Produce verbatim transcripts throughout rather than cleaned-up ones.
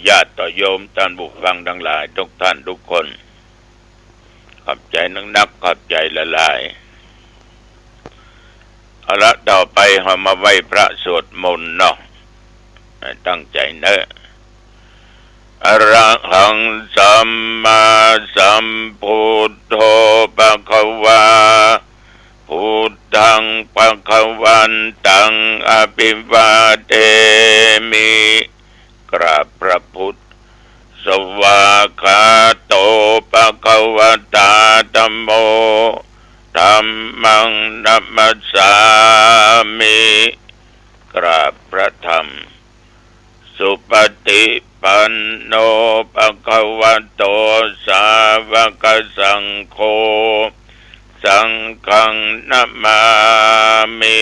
ญาติโยมต้านผู้ฟังตังหลายทุกต้านทุกคน ขอบใจ๋นักๆ ขอบใจ๋หลายๆ เอาละ ต่อไปเฮามาไหว้พระสวดมนต์เนาะ ตั้งใจ๋เนาะ อะระหังสัมมาสัมพุทโธ ภะคะวา พุทธัง ภะคะวันตัง อะภิวาเทมิ กราบพระพุทธ สวากขาโต ภะคะวะตา ธัมโม ธัมมัง นะมัสสามิ กราบพระธรรม สุปฏิปันโน ภะคะวะโต สาวกสังโฆ สังฆัง นะมามิ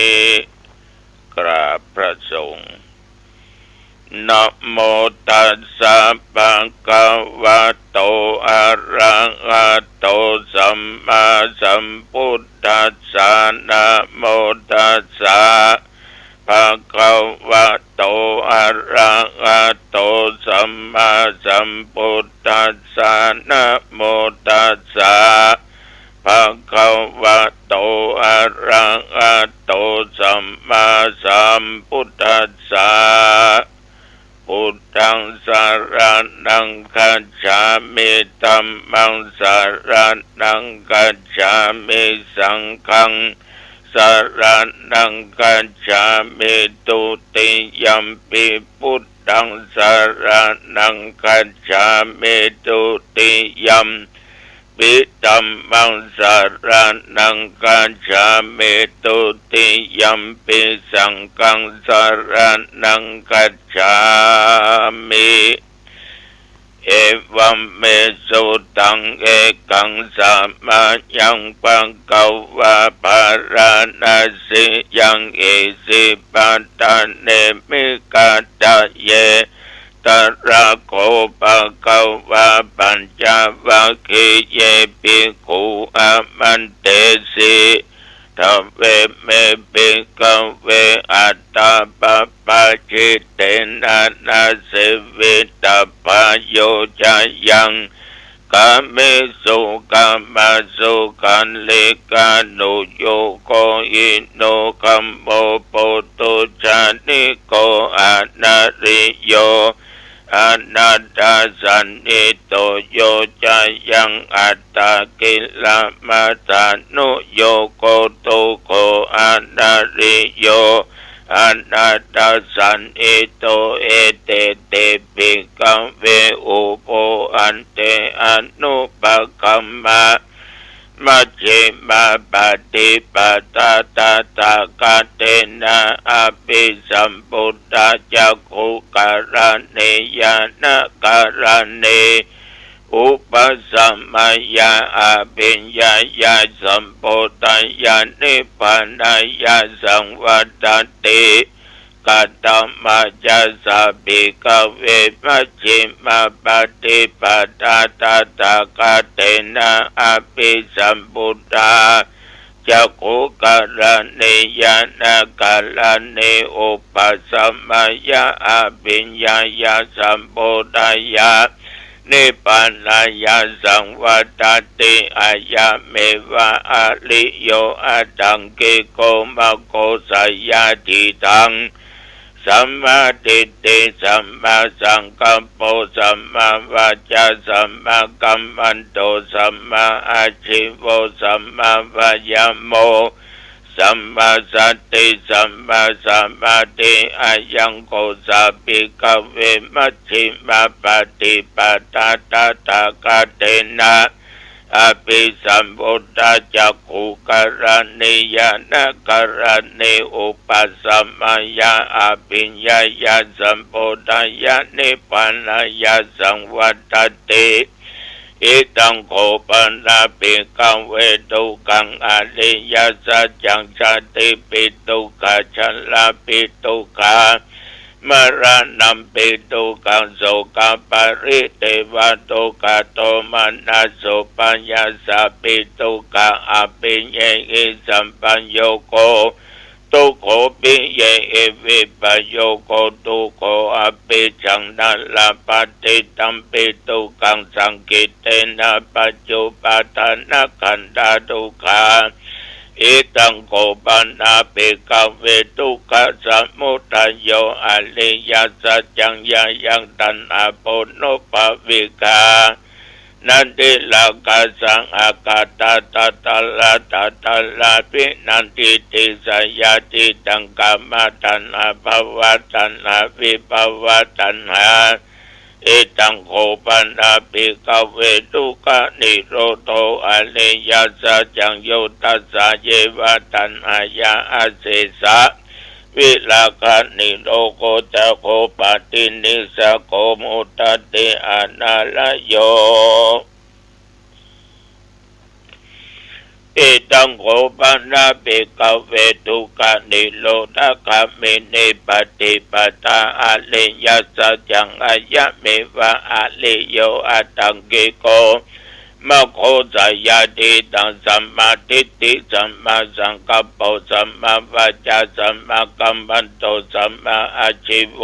กราบพระสงฆ์ นะโมตัสสะ ภะคะวะโต อะระหะโต สัมมาสัมพุทธัสสะ นะโมตัสสะ ภะคะวะโต อะระหะโต สัมมาสัมพุทธัสสะ นะโมตัสสะ ภะคะวะโต อะระหะโต สัมมาสัมพุทธัสสะ พุทธัง สะระณัง คัจฉามิ ธัมมัง สะระณัง คัจฉามิ สังฆัง สะระณัง คัจฉามิ ทุติยัมปิ พุทธัง สะระณัง คัจฉามิ ทุติยัมปิ ธัมมัง สะระณัง คัจฉามิ ทุติยัมปิ สังฆัง สะระณัง คัจฉามิ เอวัมเม สุตัง เอกัง สะมะยัง ภะคะวา ภาราณสียัง อิสิปะตะเน มิกะตะเย ตะระโข ภะคะวา ปัญจวัคคีเย ภิกขุ อามันเตสิ ทะเวเม ภิกขะเว อัตตาปะปาจิตเตนะ นะ เสวิตะพาโย จะยัง กาเมสุ กามะสุขัลลิกานุโยโก หิโน คัมโม ปุตตุชฌานิโก อะนะริโย อนาถาสันทิโต โย จะยัง อัตตากิลมะทานุโยโก ทุกโข อะนะริโย อนาถาสันทิโต เอเต เต ภิกขะเว อุโภ อันเต อนุปะกัมมะ มัชฌิมาปะติปะทา ตถาคะเตนะ อะภิสัมพุทธา จักขุกะรณี ญาณะกะรณี อุปะสะมะยะ อะภิญญาญาสัมโพธัญญา นิพพานาญาสังวัตติ กะตะมะจะสะ ภิกขะเว มัชฌิมาปะติปะทา ตถาคะเตนะ อะภิสัมพุทธา จักขุกะรณี ญาณะกะรณี อุปะสะมะยะ อะภิญญาญาสัมโพธัญญา นิพพานาญาสังวัตติ อายะเมวะ อะริโย อะทังกิโก มัคโค สะยาทิฏฐัง สัมมาทิฏฐิ สัมมาสังกัปโป สัมมาวาจา สัมมากัมมันโต สัมมาอาชีโว สัมมาวายาโม สัมมาสติ สัมมาสมาธิ อะยังโค สะ ภิกขะเว มัชฌิมาปะติปะทา ตถาคะเตนะ อะภิสัมพุทธา จักขุกะรณี ญาณะกะรณี อุปะสะมะยะ อะภิญญาญาสัมโพธัญญา นิพพานาญาสังวัตติ อิทังโข ปะนะ ภิกขะเว ทุกขัง อริยะสัจจัง ชาติปิ ทุกขา ชะราปิ ทุกขา มะระณัมปิ ทุกขัง โสกะปะริเทวะ ทุกขา โทมะนะสโส ปะยาสะปิ ทุกขา อะภิเยหิ สัมปะโยโค ทุกโข ปิเยหิ วิปปะโยโค ทุกโข อัปปิจฉัง นะ ลัพพะติ ตัมปิ ทุกขัง สังขิตเตนะ ปัจจุปปาทานะขันธา ทุกขา อิทัง โข ปะนะ ภิกขะเว ทุกขะสมุทะโย อริยะสัจจัง ยะยัง ตัณหา ปุณุปปาวิกา นันทิราคะ สหะกะตา ตะตะระ ตะตะระ วินันทิติสยา ทิตัง กามะตัณหา ภวะตัณหา วิภวะตัณหา อิทัง โข ปะนะ ภิกขะเว ทุกขะนิโรโธ อริยะสัจจัง โย ตัสสะ เยวะ ตัณหายา อเสสะ วิราคะนิโรโธ จะ โข ปะตินิสสะโข มุตตะติ อนาลโย อิทัง โข ปะนะ ภิกขะเว ทุกขะนิโรธะคามินี ปะฏิปะทา อริยะสัจจัง อะยะเมวะ อริโย อะทังกิโก มัคโค สะยาทิฏฐัง สัมมาทิฏฐิ สัมมาสังกัปโป สัมมาวาจา สัมมากัมมันโต สัมมาอาชีโว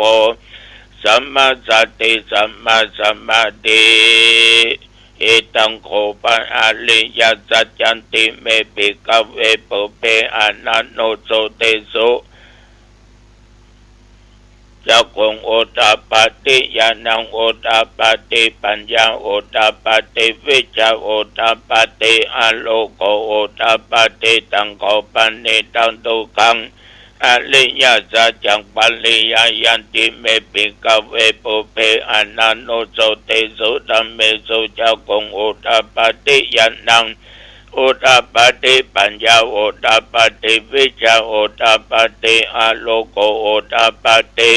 สัมมาสติ สัมมาสมาธิ อิทัง โข ปะ อริยะสัจจันติเม ภิกขะเว ปุพเพ อนันตุสสุเตสุ จักขุงอุทปาติ ญาณังอุทปาติ ปัญญาอุทปาติ วิชชาอุทปาติ อาโลโกอุทปาติ ตัง โข ปะนิตัง ทุกขัง อริยะสัจจัง ปะริญญายันติเม ภิกขะเว ปุพเพ อนันตุสสุเตสุ ธัมเมสุ จักขุงอุทปาติ ญาณัง อุทปาติ ปัญญาอุทปาติ วิชชาอุทปาติ อาโลโกอุทปาติ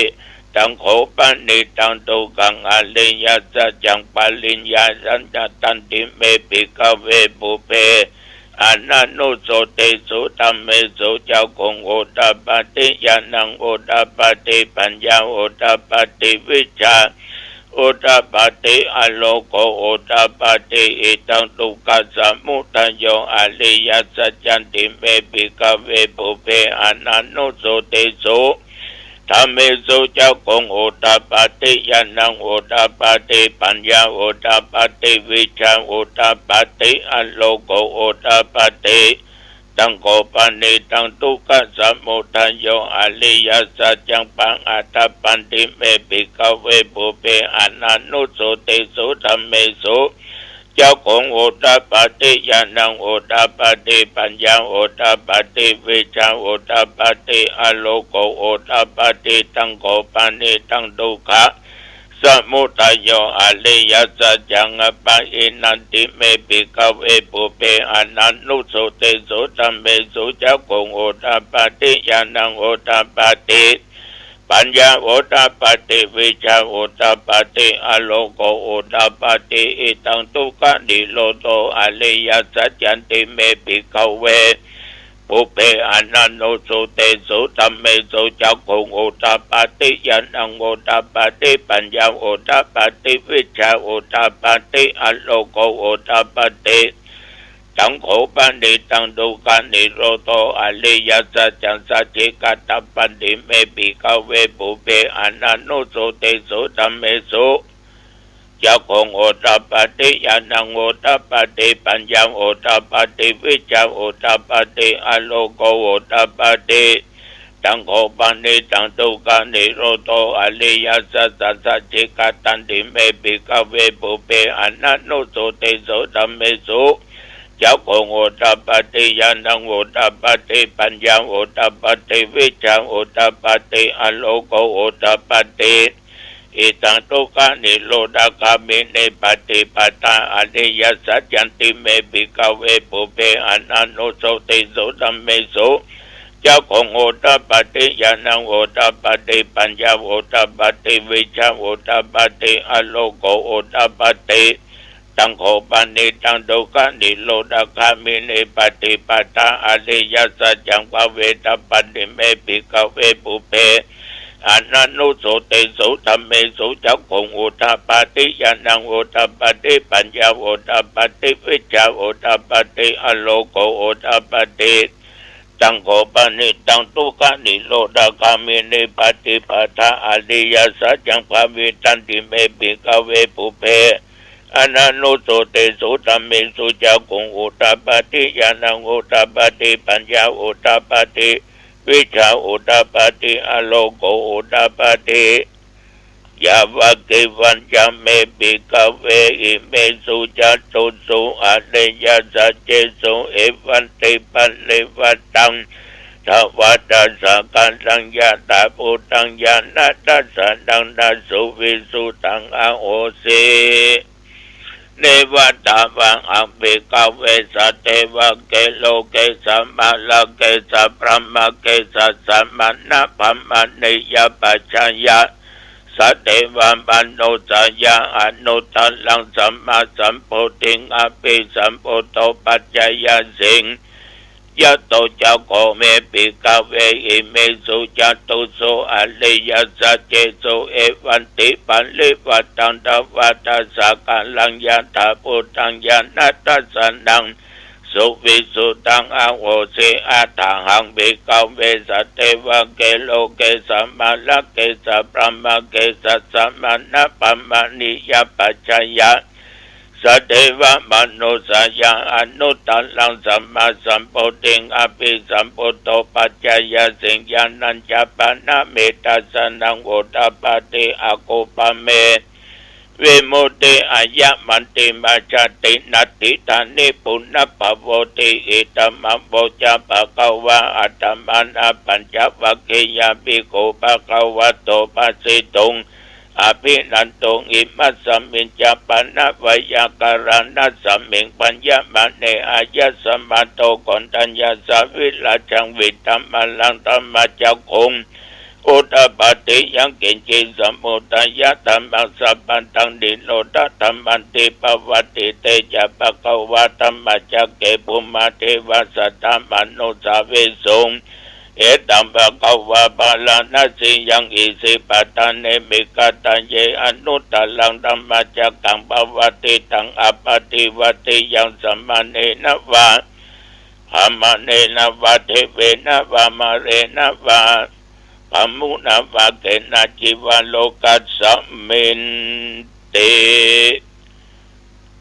ตัง โข ปะนิตัง ทุกขัง อริยะสัจจัง ปะริญญายันติเม ภิกขะเว ปุพเพ อนันตุสสุเตสุ ธัมเมสุ จักขุงอุทปาติ ญาณังอุทปาติ ปัญญาอุทปาติ วิชชา อุทปาติ อาโลโกอุทปาติ อิทัง ทุกขะสมุทโย อริยะสัจจันติเม ภิกขะเว ปุพเพ อนันตุสสุเตสุ ธัมเมสุ จักขุงอุทปาติ ญาณังอุทปาติ ปัญญาอุทปาติ วิชชาอุทปาติ อาโลโกอุทปาติ ตัง โข ปะนิตัง ทุกขะสมุทโย อริยะสัจจัง ปะหัตถปันติเม ภิกขะเว ปุพเพ อนันตุสสุเตสุ ธัมเมสุ จักขุงอุทปาติ ญาณังอุทปาติ ปัญญาอุทปาติ วิชชาอุทปาติ อาโลโกอุทปาติ ตัง โข ปะนิตัง ทุกขะสมุทโย อริยะสัจจัง ปะหินันติเม ภิกขะเว ปุพเพ อนันตุสสุเตสุ ธัมเมสุ จักขุงอุทปาติ ญาณังอุทปาติ ปัญญาอุทปาติ วิชชาอุทปาติ อาโลโกอุทปาติ อิทัง ทุกขะนิโรโธ อริยะสัจจันติเม ภิกขะเว ปุพเพ อนันตุสสุเตสุ ธัมเมสุ จักขุงอุทปาติ ญาณังอุทปาติ ปัญญาอุทปาติ วิชชาอุทปาติ อาโลโกอุทปาติ ตัง โข ปะนิตัง ทุกขะนิโรโธ อริยะสัจจัง สัจฉิกาตปันติเม ภิกขะเว ปุพเพ อนันตุสสุเตสุ ธัมเมสุ จักขุงอุทปาติ ญาณังอุทปาติ ปัญญาอุทปาติ วิชชาอุทปาติ อาโลโกอุทปาติ ตัง โข ปะนิตัง ทุกขะนิโรโธ อริยะสัจจัง สัจฉิกาตันติเม ภิกขะเว ปุพเพ อนันตุสสุเตสุ ธัมเมสุ จักขุงอุทปาติ ญาณังอุทปาติ ปัญญาอุทปาติ วิชชาอุทปาติ อาโลโกอุทปาติ อิทัง ทุกขะนิโรธะคามินี ปะฏิปทา อริยะสัจจันติเม ภิกขะเว ปุพเพ อนันตุสสุเตสุ ธัมเมสุ จักขุงอุทปาติ ญาณังอุทปาติ ปัญญาอุทปาติ วิชชาอุทปาติ อาโลโกอุทปาติ ตัง โข ปะนิตัง ทุกขะนิโรธะคามินี ปะฏิปทา อริยะสัจจัง ภเวทะปันติเม ภิกขะเว ปุพเพ อนันตุสสุเตสุ ธัมเมสุ จักขุงอุทปาติ ญาณังอุทปาติ ปัญญาอุทปาติ วิชชาอุทปาติ อาโลโกอุทปาติ ตัง ขอปรินิพพานตัง ทุกขนิโรธคามินีปฏิปทา อริยสัจจัง ภาวิตันติเม ภิกขเว ปุพเพ อนานุสสุติสุ ธัมเมสุ จักขุงอุทปาติ ญาณังอุทปาติ ปัญญาอุทปาติ วิชชาอุทปาติ อาโลโกอุทปาติ ยาวะเกวัญจะเม ภิกขเว อิเมสุ จตุสสุ อริยสัจเจสุ เอวังติปริวัตตัง ทวาทัสสะกาลัง ยถาภูตัง ญาณทัสสะนัง นะสุวิสุทธัง อโหสิ เนวะ ทวัง อัง ภิกขเว สัตเทวะเก โลเก สะมะระเก สะพรหมะเก สัสสะมะนะพรหมะนิยปัจจายะ สัตเทวะมนุสสายะ อนุตตรัง สัมมาสัมโพธิง อภิสัมพุทโธ ปัจจเยสิง ยะโต จะโข เม ภิกขเว อิเมสุ จตุสสุ อริยสัจเจสุ เอวังติปริวัตตัง ทวาทัสสะกาลัง ยถาภูตัง ญาณทัสสะนัง สุวิสุทธัง อโหสิ อัฏฐาหัง ภิกขเว สัตเทวะเก โลเก สะมะระเก สะพรหมะเก สัสสะมะนะพรหมะนิยปัจจายะ สัตเทวะมนุสสายะ อนุตตรัง สัมมาสัมโพธิง อภิสัมพุทโธ ปัจจเยสิง ญาณัญจะปะนะเม ทัสสะนังอุทปาติ อกุปปะเม วิมุตติ อายะมัญญิมา ชาติ นัตถิ ฏานิ ปุนะภะโวติ อิทัมมะโว จะ ภะคะวา อัตถะมานะ ปัญจวัคคียะ ภิกขุ ภะคะวะโต ภะสิตุง อภินันทุง อิมัสสะมิญจะ ปะนะไวยากะระณะสะมิง พะญะมะเณ อายัสมาโต โกณฑัญญะสะ วิราชัง วิทัมมะรัง ธัมมะจักขุง อุทปาติ ยังกิญจิ สมุททายะธัมมัง สัพพัทธัง นิโรธะธัมมันติ ปะวัตติ เต จะ ภะคะวา ธัมมะจักเข ภุมมะเดวะ สัทธะ มานุสสาเวสุง เอตัง ภะคะวา พาราณสียัง อิสิปตานิ มิคทาเย อนุตตรัง ธัมมะจักขัง ปะวัตติตัง อะปะติวัตติยัง สะมะเณนะวะ พะมะเณนะวะ เทเวนะวะ มาเรนะวะ พะมุนะวะ เกนะจิวะ โลกัสสะมินติ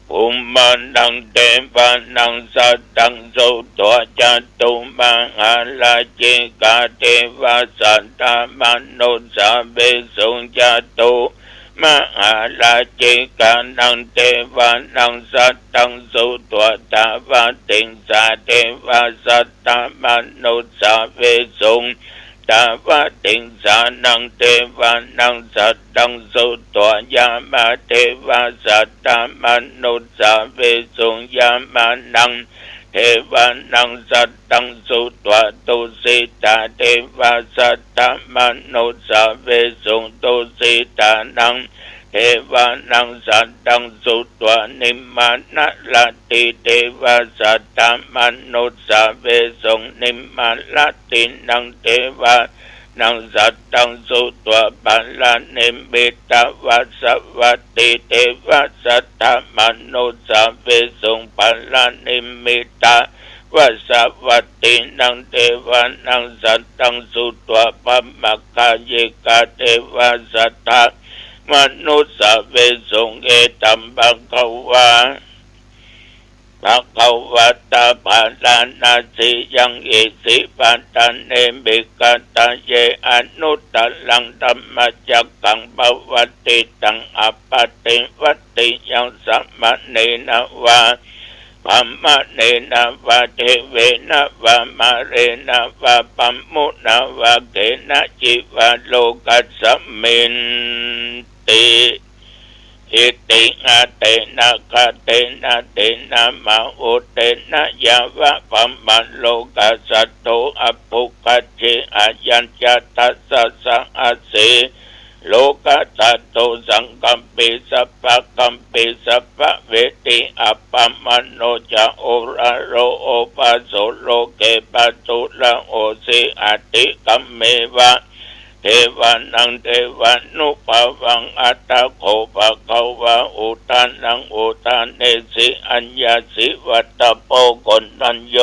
ภุมมานัง เดวานัง สัตถัง สุत्वा จะตุมหาราชิกา เดวา สัทธะ มานุสสาเวสุง จะตุมหาราชิกานัง เดวานัง สัตถัง สุत्वा ทาวัติงสา เดวา สัทธะ มานุสสาเวสุง ทาวัติงสานัง เดวานัง สัตถัง สุत्वा ยามา เดวา สัทธะ มานุสสาเวสุง ยามานัง เดวานัง สัตถัง สุत्वा ตุสิตา เดวา สัทธะ มานุสสาเวสุง ตุสิตานัง เดวานัง สัตถัง สุत्वा นิมมานะราตรี เดวา สัทธะ มานุสสาเวสุง นิมมาราตรีนัง เดวานัง สัตถัง สุत्वा ปารานิมมิตะวาสวัตตี เดวา สัทธะ มานุสสาเวสุง ปารานิมมิตะวาสวัตตีนัง เดวานัง สัทถัง สุत्वा พะมะกายิกา เดวา สัทธะ มานุสสาเวสุง เอตัง ภะคะวา ภะคะวะตา พาราณสียัง อิสิปตานิ มิคทาเย อนุตตรัง ธัมมะจักขัง ปะวัตติตัง อะปะติวัตติยัง สะมะเณนะวะ พะมะเณนะวะ เทเวนะวะ มาเรนะวะ พะมุนะวะ เกนะจิวะ โลกัสสะมินติ อิติ หะเตนะ คะเตนะ เตนะ มะหุเตนะ ยะวะ พะมะโลกัสสัตโต อะภุคคัจฉิ อะยัญจะ ทัสสะ สะหัสสี โลกัสสัตโต สังคัมปิ สัพพะคัมปิ สัพพะเวทิ อัปปะมะโน จะ โอระโร โอภาสโส โลเก ปะทุระโหสิ อะติคัมเมวะ เทวานัง เทวานุภาเวนะ อัตถะโข ภะคะวา อุทานัง อุทาเนสิ อัญญาสิวัตถะโพ โกณฑัญโญ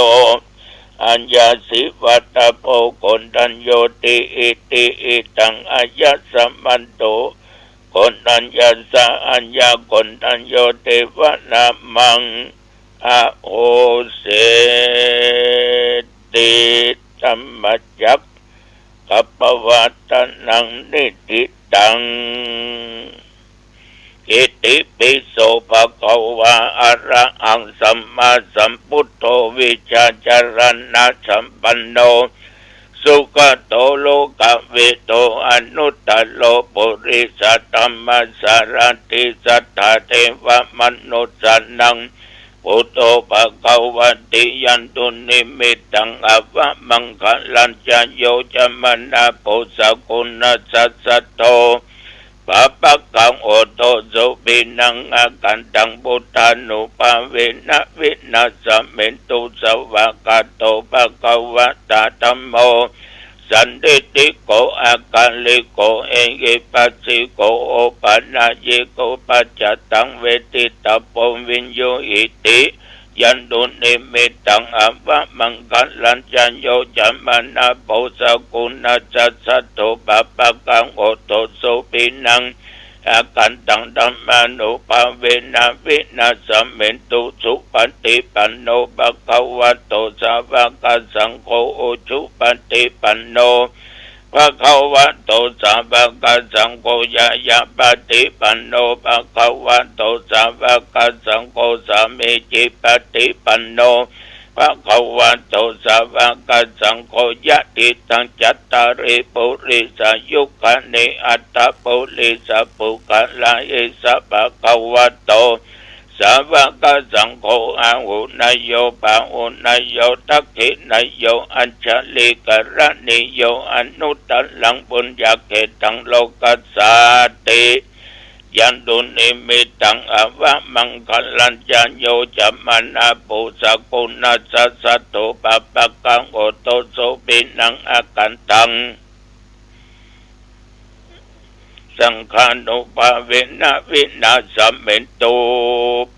อาญาสีวัตโพ โกณฑัญโญติ อิติ อิทัง อายัสมันตุ โกณฑัญญาสสะ อาญา โกณฑัญโญติ วะนะมัง อโหสิติ ธัมมจักกัปปวัตตนัง นิฏฐิตัง อิติปิโส ภะคะวา อะระหัง สัมมาสัมพุทโธ วิชชาจรณะสัมปันโน สุขโต โลกวิดู อนุตตโร ปุริสะธัมมะสารถิ สัทธา เทวะ มนุสสานัง ปุทโธ ภะคะวะติ ยันตุ นิมิตตัง อวะมังคะลัญจะ โย จะมะนะ โพ สะกุณัสสะ สัทโธ ปะปะกัง โอโท สุปิณัง อาคันตัง พุทธานุภาเวนะ วินาสเมนตุ สวากขาโต ภะคะวะตา ธัมโม สันทิฏฐิโก อะกาลิโก เอหิปัสสิโก โอปะนะยิโก ปัจจตัง เวทิตาโพ วิญญูหิติ ยันตุ นิมิตตัง อวะมังคะลัญจะ โย จะมะนะ โพ สะกุณัสสะ สัทโธ ปะปะกัง โอโท สุปิณัง อาคันตัง ธัมมานุภาเวนะ วินาสเมนตุ สุปะฏิปันโน ภะคะวะโต สาวะกะสังโฆ อุจุปะฏิปันโน ภะคะวะโต สาวะกะสังโฆ ญาญาปะฏิปันโน ภะคะวะโต สาวะกะสังโฆ สามีจิปะฏิปันโน ภะคะวะโต สาวะกะสังโฆ ยะถิตัง จัตตาริ ปุริสายุคานิ อัตถะปุริสะปุคคละ เอสะ ภะคะวะโต สาวะกะสังโฆ อาหุเนยโย ปาหุเนยโย ทักขิเนยโย อัญชลีกะรณีโย อนุตตรัง ปุญญะเขตตัง โลกัสสาติ ยันตุ นิมิตตัง อวะมังคะลัญจะ โย จะมะนะ โพ สะกุณัสสะ สัทโธ ปะปะกัง โอโท สุปิณัง อาคันตัง สังฆานุภาเวนะ วินาสเมนตุ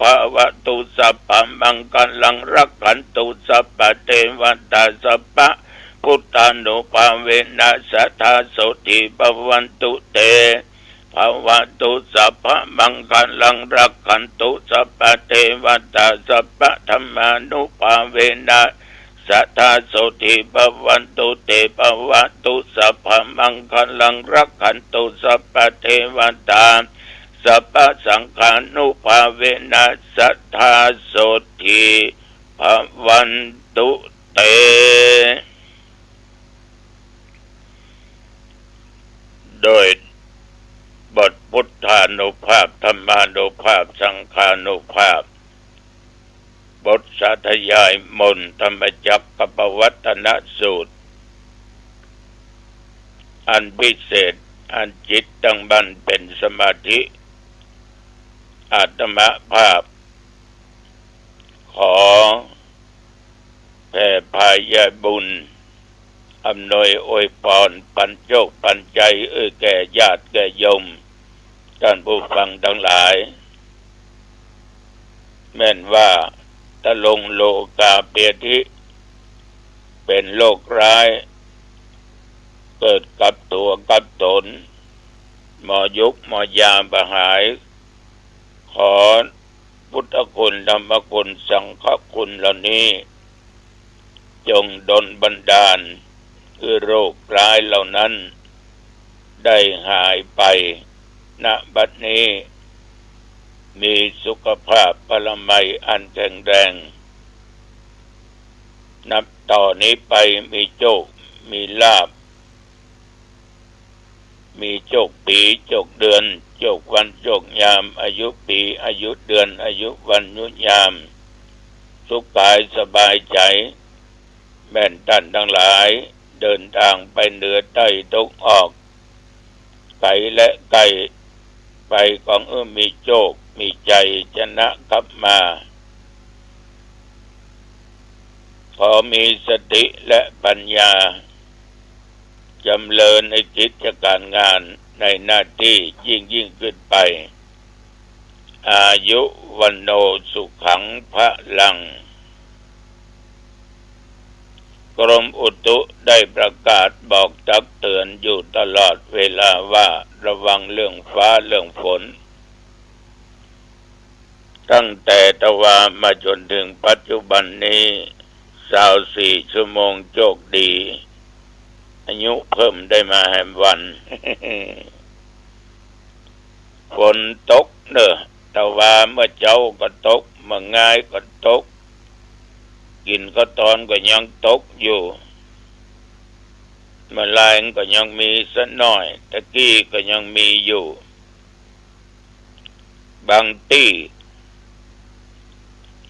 ภะวะตุ สัพพะมังคะลัง รักขันตุ สัพพะเทวะตา สัพพะพุทธานุภาเวนะ สะทา โสตถี ภะวันตุ เต ภะวะตุ สัพพะมังคะลัง รักขันตุ สัพพะเทวะตา สัพพะธัมมานุภาเวนะ สะทา โสตถี ภะวันตุ เต ภะวะตุ สัพพะมังคะลัง รักขันตุ สัพพะเทวะตา สัพพะสังฆานุภาเวนะ สะทา โสตถี ภะวันตุ เต โดยบทพุทธานุภาพ ธัมมานุภาพ สังฆานุภาพ บทสาธยายมนต์ ธัมมจักกัปปวัตตนสูตร อันพิเศษ อันจิตตั้งมั่นเป๋นสมาธิ อาตมาภาพ ขอแผ่ผายบุญ อำนวยอวยปอน ปันโจคปันใจ๋ เอื้อแก่ญาติแก่โยม ต้านผู้ฟังตังหลาย แม่นว่า ตะลงโลกาเปียธิ เป๋นโรคร้าย เกิดกับตั๋วกับต๋น หมอยุกหมอยาบ่หาย ขอ พุทธคุณ ธรรมคุณ สังฆคุณเหล่านี้ จงดลบันดาล หื้อโรคร้ายเหล่านั้น ได้หายไป ณ บัดนี้ มีสุขภาพพลามัยอันแข็งแรง นับต่อนี้ไปมีโจค มีลาภ มีโจคปี๋ โจคเดือน โจควัน โจคยาม อายุปี๋ อายุเดือน อายุวัน อายุยาม สุขกายสบายใจ๋ แม่นต้านตังหลาย เดินตางไปเหนือใต้ตะวันออก ไก๋และใก้ ไปของเอื้อมีโจค มีใจ๋ชนะกลับมา ขอมีสติและปัญญา จำเริญในกิจก๋ารงานในหน้าตี้ยิ่งๆ ขึ้นไป อายุ วัณโณ สุขัง พลัง กรมอุตุได้ประกาศบอกตักเตือนอยู่ตลอดเวลาว่าระวังเรื่องฟ้าเรื่องฝน ตั้งแต่ตะวามาจนถึงปัจจุบันนี้ ซาวสี่ชั่วโมงโจคดี อายุเพิ่มได้มาแหมวัน ฝนตกเน่อ ตะวาเมื่อเจ๊าก็ตก เมื่องายก็ตก กิ๋นข้าวตอนก็ยังตกอยู่ เมื่อลายก็ยังมีสักหน่อย ตะกี้ก็ยังมีอยู่ บางตี้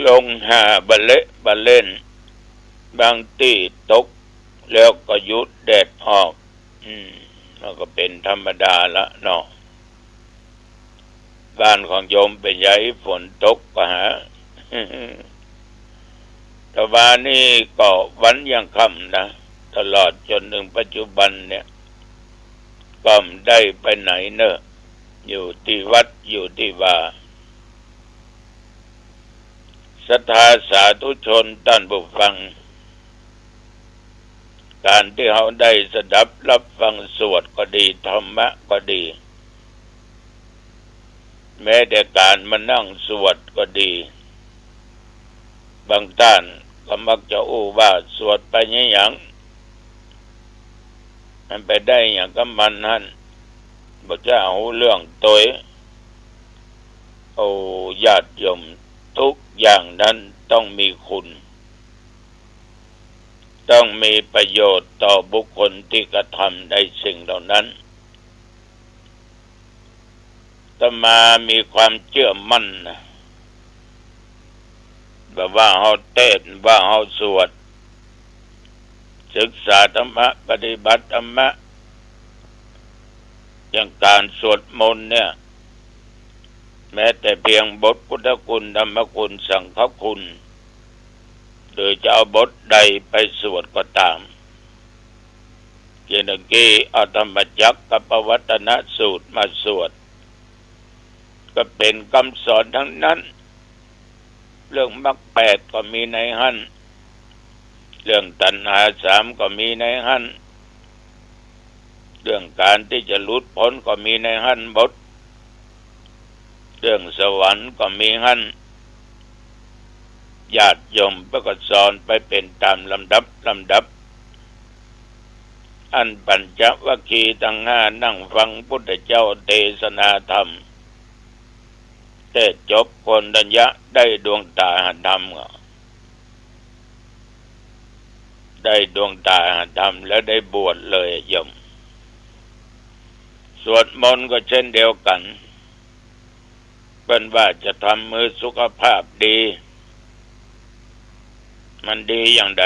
ลงหาบะเละบะเล่น บางตี้ตกแล้วก็หยุดแดดออก อืม มันก็เป๋นธรรมดาละเนาะ บ้านของโยมเป๋นใหญ่ ฝนตกก็หา ตะวานี้ก็วันยังค่ำนะ ตลอดจนถึงปัจจุบันเนี่ย ก็บ่ได้ไปไหนเน่อ อยู่ตี้วัดอยู่ตี้วา ศรัทธาสาธุชนต้านผู้ฟัง ก๋านตี้เฮาได้สดับรับฟังสวดก็ดี ธรรมะก็ดี แม้แต่ก๋านมานั่งสวดก็ดี บางต้านก็มักจะอู้ว่า สวดไปเยียะหยัง มันไปได้หยังกับมันหั้น บ่จะเอาเรื่องตวย โอ้ ญาติโยม ทุกอย่างนั้นต้องมีคุณ ต้องมีประโยชน์ต่อบุคคลที่กระทำในสิ่งเหล่านั้น อาตมามีความเจื้อมั่นนะ บ่ว่าเฮาเตสน์ บ่ว่าเฮาสวด ศึกษาธรรมะ ปฏิบัติธรรมะ อย่างก๋านสวดมนต์เนี่ย แม้แต่เพียงบทพุทธคุณ ธรรมคุณ สังฆคุณ หรือจะเอาบทใดไปสวดก็ต๋าม อย่างตะกี้เอาธรรมจักรกัปปวัตตนสูตรมาสวด ก็เป๋นกำสอนตังนั้น เรื่องมรรคแปดก็มีในหั้น เรื่องตัณหาสามก็มีในหั้น เรื่องก๋านตี้จะหลุดป๊นก็มีในหั้นหมด เรื่องสวรรค์ก็มีหั้น ญาติโยมเปิ้นก็สอนไปเป๋นต๋ามลำดับลำดับ อันปัญจวัคคีย์ตังห้านั่งฟังพุทธเจ้าเตสนาธรรม เตสน์จบ โกณฑัญญะได้ดวงต๋าหันธรรม ได้ดวงต๋าหันธรรมแล้วได้บวชเลยโยม สวดมนต์ก็เช่นเดียวกั๋น เปิ้นว่าจะทำหื้อสุขภาพดี มันดีอย่างใด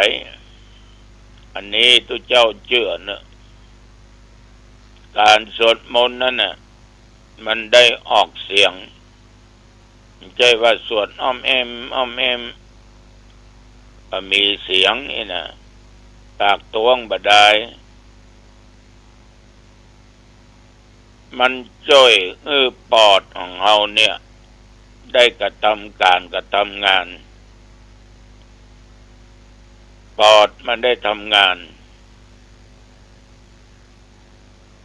อันนี้ตุ๊เจ้าเจื้อเน่อ ก๋านสวดมนต์นั้นน่ะ มันได้ออกเสียง บ่ใจ้ว่าสวดอ้อมแอ้มอ้อมแอ้ม บ่มีเสียงนี่นะ ปากตวงบ่ได้ มันจ้วยหื้อปอดของเฮาเนี่ย ได้กระทำก๋านกระทำงาน ปอดมันได้ทำงาน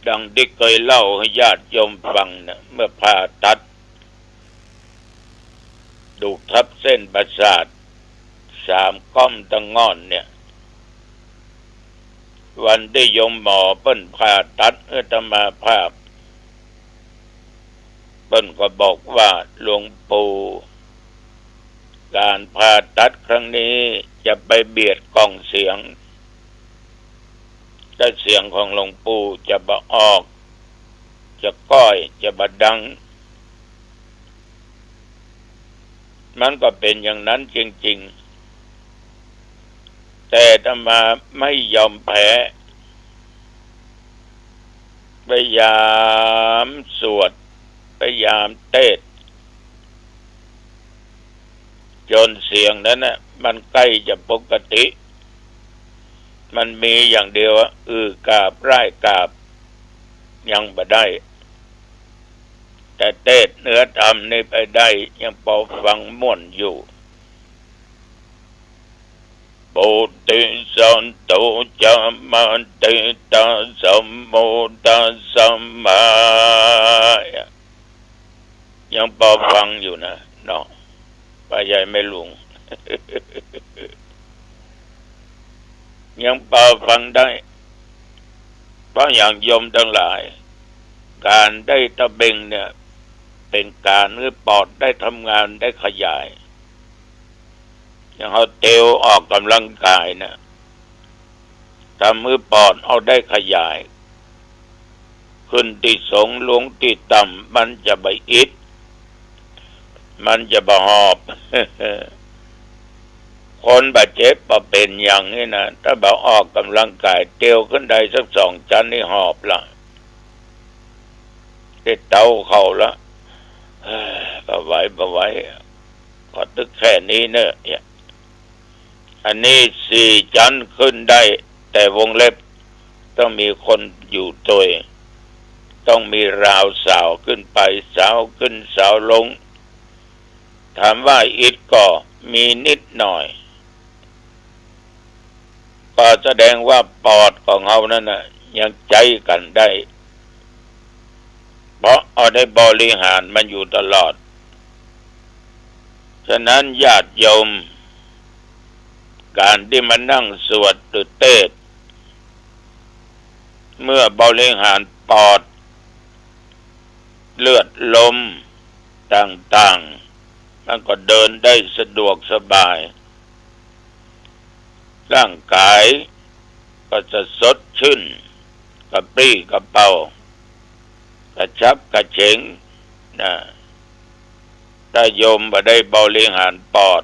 ดังตี้เกยเล่าหื้อญาติโยมฟังเนี่ย เมื่อผ่าตัด ดูกทับเส้นประสาทสามก๊อมตะง่อนเนี่ย วันตี้โยมหมอเปิ้นผ่าตัดหื้ออาตมาภาพ เปิ้นก็บอกว่า หลวงปู่ ก๋านผ่าตัดครั้งนี้จะไปเบียดกล่องเสียง ถ้าเสียงของหลวงปู่จะบ่ออก จะก้อย จะบ่ดัง มันก็เป๋นอย่างนั้นจริงๆ แต่อาตมาไม่ยอมแพ้ พยายามสวด พยายามเตสน์ จ๋นเสียงนั้นน่ะ มันใก้จะปกติ มันมีอย่างเดียวอะ อื้อกาบ ร่ายกาบ ยังบ่ได้ แต่เตสน์เนื้อธรรมนี่ไปได้ ยังปอฟังม่วนอยู่ ปุติสัตโต จะมะเตตา ธัมโม ตัสสะ มะ ยังปอฟังอยู่นะเนาะ ป้าใหญ่แม่ลุง ยังปอฟังได้ เพราะอย่างโยมตังหลาย ก๋านได้ตะเบงเนี่ย เป๋นก๋านหื้อปอดได้ทำงานได้ขยาย อย่างเฮาเตียวออกก๋ำลังก๋ายน่ะ ทำหื้อปอดเฮาได้ขยาย ขึ้นตี้สูงลงตี้ต่ำ มันจะบ่อิด มันจะบ่หอบ คนบ่เจ็บบ่เป๋นหยังนี่นะ ถ้าบ่ออกก๋ำลังก๋าย เตียวขึ้นได้สักสองจั๊นนี่หอบละ ได้เตาเข้าละ บ่ไหว บ่ไหว ขอตึกแค่นี้เน่อ เนี่ย อันนี้สี่จั๊นขึ้นได้ แต่วงเล็บต้องมีคนอยู่ตวย ต้องมีราวสาวขึ้นไป สาวขึ้นสาวลง ถามว่าอิดก่อ มีนิดหน่อย ก็แสดงว่าปอดของเฮานั้นน่ะ ยังใจ๊ก๋านได้ เพราะเฮาได้บริหารมันอยู่ตลอด ฉะนั้นญาติโยม ก๋านตี้มานั่งสวดหรือเตสน์ เมื่อบริหารปอด เลือดลมต่างๆ มันก็เดินได้สะดวกสบาย ร่างก๋ายก็จะสดชื่น กระปรี้กระเปร่า กระฉับกระเฉงนะ ถ้าโยมบ่ได้บริหารปอด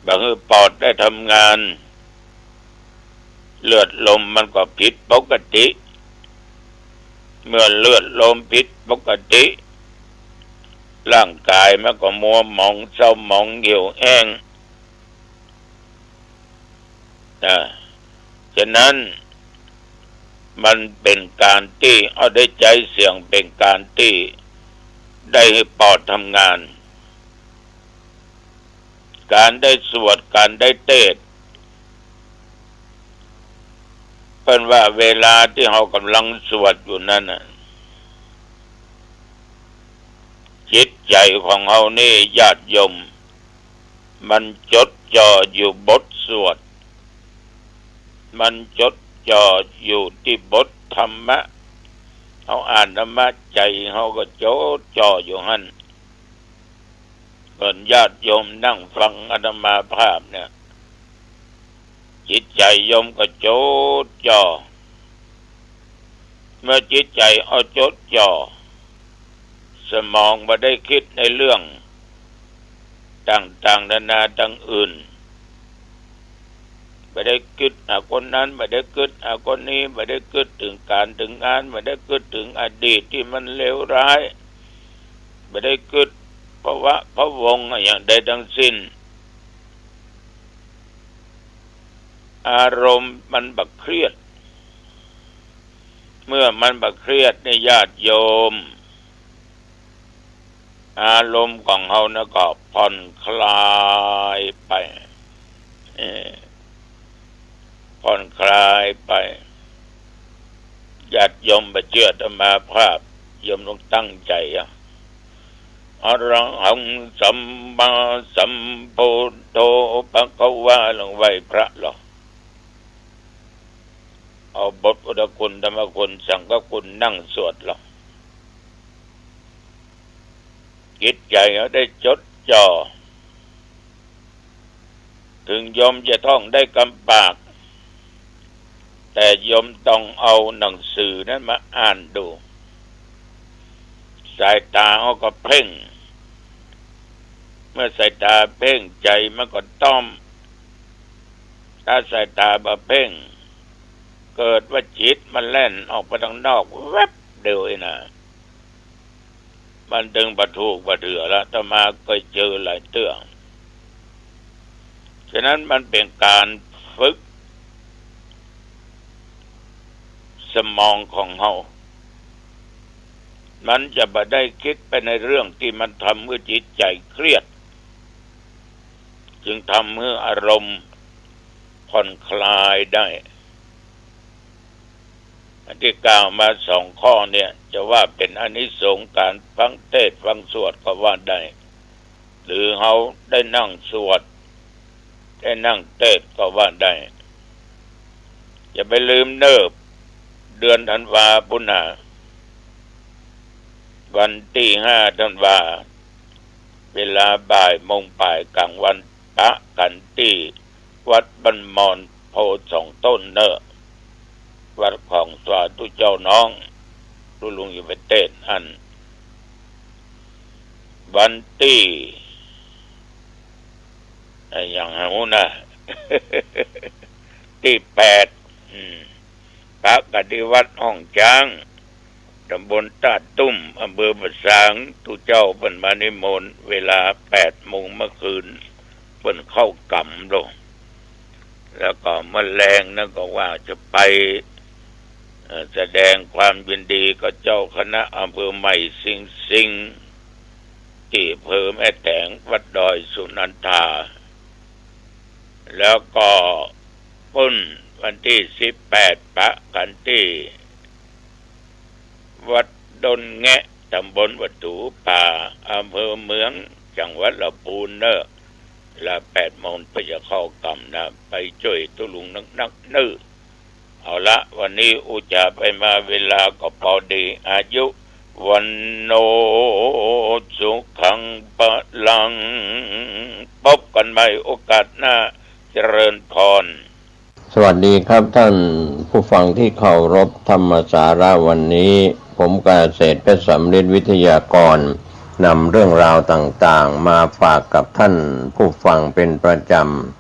บ่หื้อปอดได้ทำงาน เลือดลมมันก็ผิดปกติ เมื่อเลือดลมผิดปกติ ร่างก๋ายมันก็มัวหมองเศร้าหมองเหี่ยวแห้ง นะ ฉะนั้นมันเป๋นก๋านตี้ เอาได้ใจ๊เสียงเป๋นก๋านตี้ได้หื้อปอดทำงาน ก๋านได้สวด ก๋านได้เตสน์ เปิ้นว่าเวลาตี้เฮาก่ำลังสวดอยู่นั้นน่ะ จิตใจ๋ของเฮานี่ญาติโยม มันจดจ่ออยู่บทสวด มันจดจ่ออยู่ตี้บทธรรมะ เฮาอ่านธรรมะ ใจ๋เฮาก็จดจ่ออยู่หั้น เหมือนญาติโยมนั่งฟังอาตมาภาพเนี่ย จิตใจ๋โยมก็จดจ่อ เมื่อจิตใจ๋เฮาจดจ่อ สมองบ่ได้กึ๊ดในเรื่องต่างๆ นานาตังอื่น บ่ได้กึ๊ดหาคนนั้น บ่ได้กึ๊ดหาคนนี้ บ่ได้กึ๊ดเถิงก๋านเถิงงาน บ่ได้กึ๊ดเถิงอดีตตี้มันเลวร้าย บ่ได้กึ๊ดพะวะพะวงอย่างใดตังสิ้น อารมณ์มันบ่เครียด เมื่อมันบ่เครียดเนี่ยญาติโยม อารมณ์ของเฮานะก็ผ่อนคลายไป เออ ผ่อนคลายไป ญาติโยมบ่เจื้ออาตมาภาพ โยมต้องตั้งใจ๋อะ อะระหังสัมมาสัมพุทโธ ภะคะวา ลองไหว้พระลอ เอาบทพุทธคุณ ธรรมคุณ สังฆคุณ นั่งสวดลอ จิตใจ๋เฮาได้จดจ่อ เถิงโยมจะท่องได้กำปาก แต่โยมต้องเอาหนังสือนั้นมาอ่านดู สายตาเฮาก็เพ่ง เมื่อสายตาเพ่ง ใจ๋มันก็ต้อม ถ้าสายตาบ่เพ่ง เกิดว่าจิตมันแล่นออกไปตังนอกแว็บเดียวอี้นะ มันตึงบ่ถูกบ่เถื่อละ อาตมาเกยเจอหลายเตื้อ ฉะนั้นมันเป๋นก๋านฝึกสมองของเฮา มันจะบ่ได้กึ๊ดไปในเรื่องตี้มันทำหื้อจิตใจ๋เครียด จึงทำหื้ออารมณ์ผ่อนคลายได้ อันตี้กล่าวมาสองข้อเนี่ย จะว่าเป๋นอานิสงส์ก๋านฟังเตสน์ฟังสวดก็ว่าได้ หรือเฮาได้นั่งสวด ได้นั่งเตสน์ก็ว่าได้ อย่าไปลืมเน่อ เดือนธันวาปู้นนา วันตี้ห้าธันวา เวลาบ่ายโมงป๋ายก๋างวัน ปะกั๋นตี้วัดบ้านมอนโพธิ์สองต้นเน่อ วัดของสาธุเจ้าน้อง ตุ๊ลุงจะไปเตสน์อั้น วันตี้ อะหยังหาฮู้นะ ตี้แปด อืม ปะกั๋นตี้วัดฮ่องจ๊าง ต๋ำบลต้าตุ้ม อำเภอป่าซาง ตุ๊เจ้าเปิ้นมานิมนต์ เวลาแปดโมงเมื่อคืน เปิ้นเข้ากรรมลง แล้วก็เมื่อแลงนั้นก็ว่าจะไป เอ่อ แสดงความยินดีกับเจ้าคณะอำเภอใหม่สิงห์สิงห์ ตี้อำเภอแม่แตง วัดดอยสุนันทา แล้วก็ปุ้นวันตี้สิบแปด ปะกั๋นตี้วัดดอนแงะ ต๋ำบลวัดตูป่า อำเภอเมือง จังหวัดลำพูนเน่อ ละแปดโมงเปิ้นจะเข้ากรรมนะ ไปจ้วยตุ๊ลุงนักๆ เน่อ เอาละ วันนี้อู้จ๋าไปมาเวลาก็ปอดี อายุ วัณโณ สุขัง พลัง พบกั๋นใหม่โอกาสหน้า เจริญพร สวัสดีครับท่านผู้ฟังที่เคารพ ธรรมสาระวันนี้ ผมกาเกษตรเพชรสำริดวิทยากร นำเรื่องราวต่างๆ มาฝากกับท่านผู้ฟังเป็นประจำ